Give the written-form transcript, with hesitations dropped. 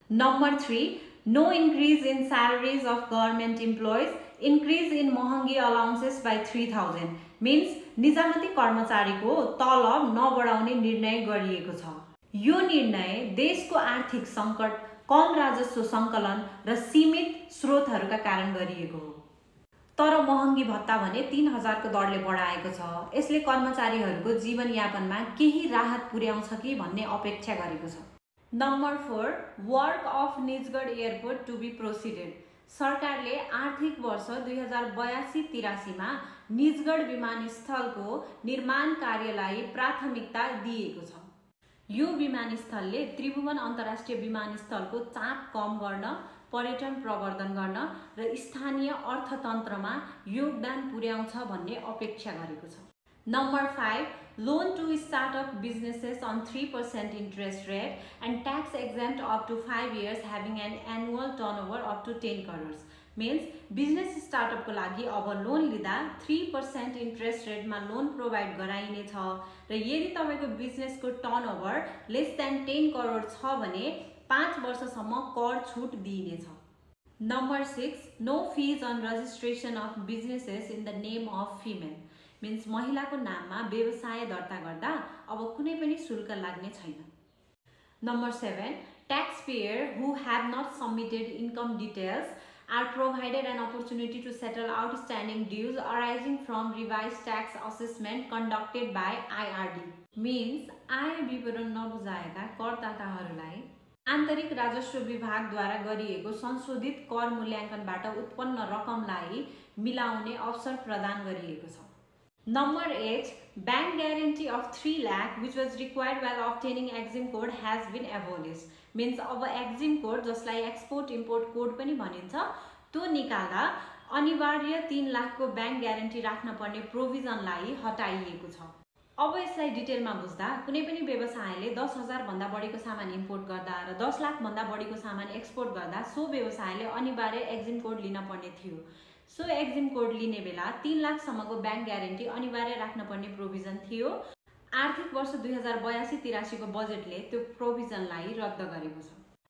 Number 3, no increase in salaries of government employees, increase in Mohangi allowances by 3,000 means निजामती कर्मचारीको तलब नबढाउने निर्णय गरिएको छ। यो निर्णय देशको आर्थिक सङ्कट, कम राजस्व सङ्कलन र सीमित स्रोतहरूका कारण गरिएको हो। तर महँगी भत्ता भने 3,000 को दरले बढाएको छ। यसले कर्मचारीहरूको जीवनयापनमा केही राहत पुर्याउँछ कि भन्ने अपेक्षा गरेको छ। Number 4, work of Nijgadh airport to be proceeded. सरकारले आर्थिक वर्ष 2082-83 मा निजगढ विमानस्थलको निर्माण कार्यलाई प्राथमिकता दिएको छ। यो विमानस्थलले त्रिभुवन अन्तर्राष्ट्रिय विमानस्थलको चाप कम गर्न, पर्यटन प्रवर्धन गर्न र स्थानीय अर्थतन्त्रमा योगदान पुर्याउँछ भन्ने अपेक्षा गरेको छ। Number 5, loan to startup businesses on 3% interest rate and tax exempt up to 5 years having an annual turnover up to 10 crores means business startup को लागि अब लोन लिँदा 3% interest rate मा लोन प्रोवाइड गराइने छ र यदि तपाईको बिजनेस को टर्नओभर लेस देन 10 करोड छ भने 5 वर्षसम्म कर छुट दिइने छ। Number 6, no fees on registration of businesses in the name of female means महिलाको नाममा व्यवसाय दर्ता गर्दा अब कुनै पनि शुल्क लाग्ने छैन। Number 7, taxpayer who have not submitted income details are provided an opportunity to settle outstanding dues arising from revised tax assessment conducted by IRD means आय विवरण नबुझाएका करदाताहरूलाई आन्तरिक राजस्व विभागद्वारा गरिएको संशोधित कर मूल्याङ्कनबाट उत्पन्न रकमलाई मिलाउने अवसर प्रदान गरिएको छ। Number 8, bank guarantee of 3 lakh which was required while obtaining EXIM code has been abolished means अब EXIM code जसलाई एक्सपोर्ट इम्पोर्ट कोड पनि भनिन्छ त्यो निकाल्दा अनिवार्य 3 लाखको बैंक ग्यारेन्टी राख्न पर्ने प्रोभिजनलाई हटाइएको छ। अब यसलाई डिटेलमा बुझ्दा कुनै पनि व्यवसायले 10,000 भन्दा बढीको सामान इम्पोर्ट गर्दा र 10 लाख भन्दा बढीको सामान एक्सपोर्ट गर्दा सो व्यवसायले अनिवार्य एक्जिम कोड लिन पर्ने थियो। सो एक्जिम कोड लिने बेला 3 लाख सम्मको बैंक ग्यारेन्टी अनिवार्य राख्न पर्ने प्रोभिजन थियो। आर्थिक वर्ष 2082-83 को बजेटले त्यो प्रोभिजनलाई रद्द गरेको छ।